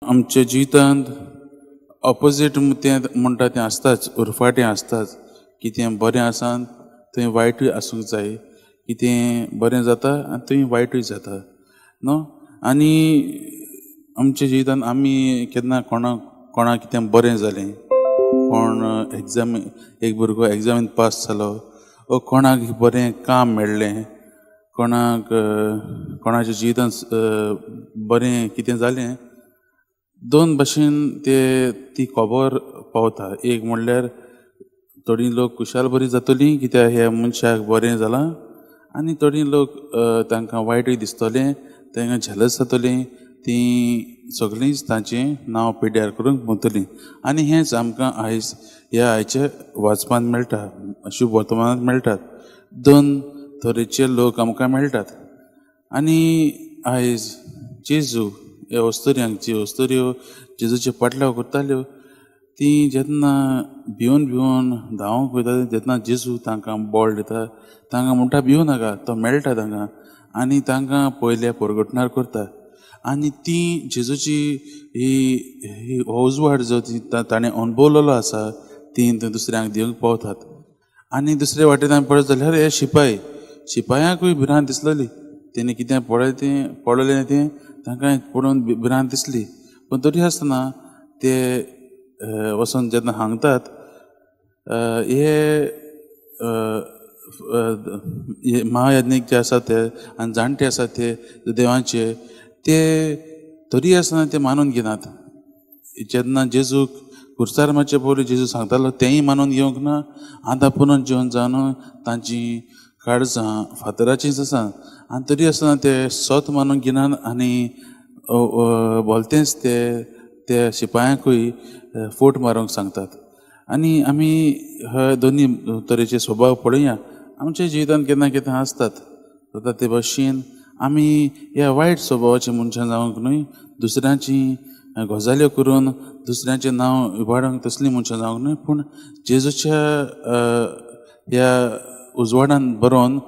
आमच्या जिवितांत ऑपोजीट तें म्हणटा तें आसताच, उरफाटें आसताच. कितें बरें आसा थंय वायटूय आसूंक जाय, कितें बरें जाता आनी थंय वायटूय जाता न्हू. आनी आमच्या जिवितांत आमी केन्ना कोणाक कितें बरें जालें, कोण एग्जाम, एक भुरगो एग्जामीन पास जालो वो कोणाक बरें काम मेळ्ळें, कोणाक कोणाच्या जिवितांत बरें कितें जालें, दोन भाशेन ते ती खबर पावता. एक म्हणल्यार थोडी लोक खुशाल बरी जातली कित्याक ह्या मनशाक बरें जालां, आनी थोडी लोक तांकां वायटूय दिसतलें, तांकां झेलस जातली, ती सगळींच तांचें नांव पिड्ड्यार करूंक भोंवतलीं. आनी हेंच आमकां आयज ह्या आयच्या वाचपांत मेळटा, शुभ वर्तमानांत मेळटात. दोन तरेचे लोक आमकां मेळटात. आनी आयज जेजू ह्या अस्तुऱ्यांक, जी अस्तुऱ्यो जेजूचे पाटलाव करताल्यो, ती जेन्ना भिवन भिवन धांवंक वयता तेन्ना जेजू तांकां बळ दिता, तांकां म्हणटा भिवू नाका, तो मेळटा तांकां, आनी तांकां पयल्या परगटणार करता. आनी ती जेजूची ही उजवाड जो ताणें अणभवलेलो आसा ती दुसऱ्यांक दिवंक पावतात. आनी दुसरे वाटेन आमी पळयत जाल्यार हे शिपायांकूय भिरांत दिसलेली, तेणी कितें पळय तें पळयलें तें तांकां पळोवन भिरांत दिसली. पूण तरी आसतना ते वचोन जेन्ना सांगतात हे महायज्ञीक जे आसा ते आनी जाणटे आसा ते देवांचे, ते तरी आसतना ते मानून घेनात. जेन्ना जेजूक खुर्सार मारचे पयलीं जेजू सांगतालो तेंय मानून घेवंक ना. आतां पुनोन जेवन जावन तांची काळजां फातराचींच आसा, आनी तरी आसतना ते सत मानून घेनात आनी भलतेंच ते त्या शिपायांकूय फोट मारूंक सांगतात. आनी आमी हे दोनी तरेचे स्वभाव पळोवया आमच्या जिवितांत केन्ना केन्ना आसतात. जाता ते भशेन आमी ह्या वायट स्वभावाची मनशां जावंक न्हय, दुसऱ्यांची गजाल्यो करून दुसऱ्यांचें नांव इबाडूंक तसलीं मनशां जावंक न्हय, पूण जेजूच्या ह्या उजवाडान बरोवन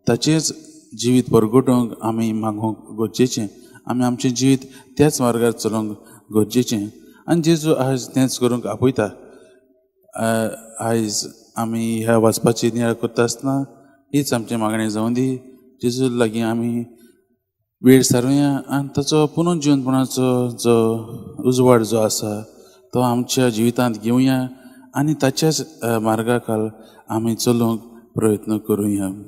ताचेंच जिवीत परगटूंक आमी मागूंक गरजेचें. आमी आमचें जिवीत त्याच मार्गार चलोवंक गरजेचें. आनी जेजू आयज तेंच करूंक आपयता. आयज आमी ह्या वाचपाची नियाळ करता आसतना हीच आमची मागणी जावं दी, जेजू लागीं आमी वेळ सारुया आनी ताचो पुनर्जिवनपणाचो जो उजवाड जो आसा तो आमच्या जिवितांत घेवया आनी ताच्याच मार्गा खाल आमी चलोवंक प्रयत्न करुया.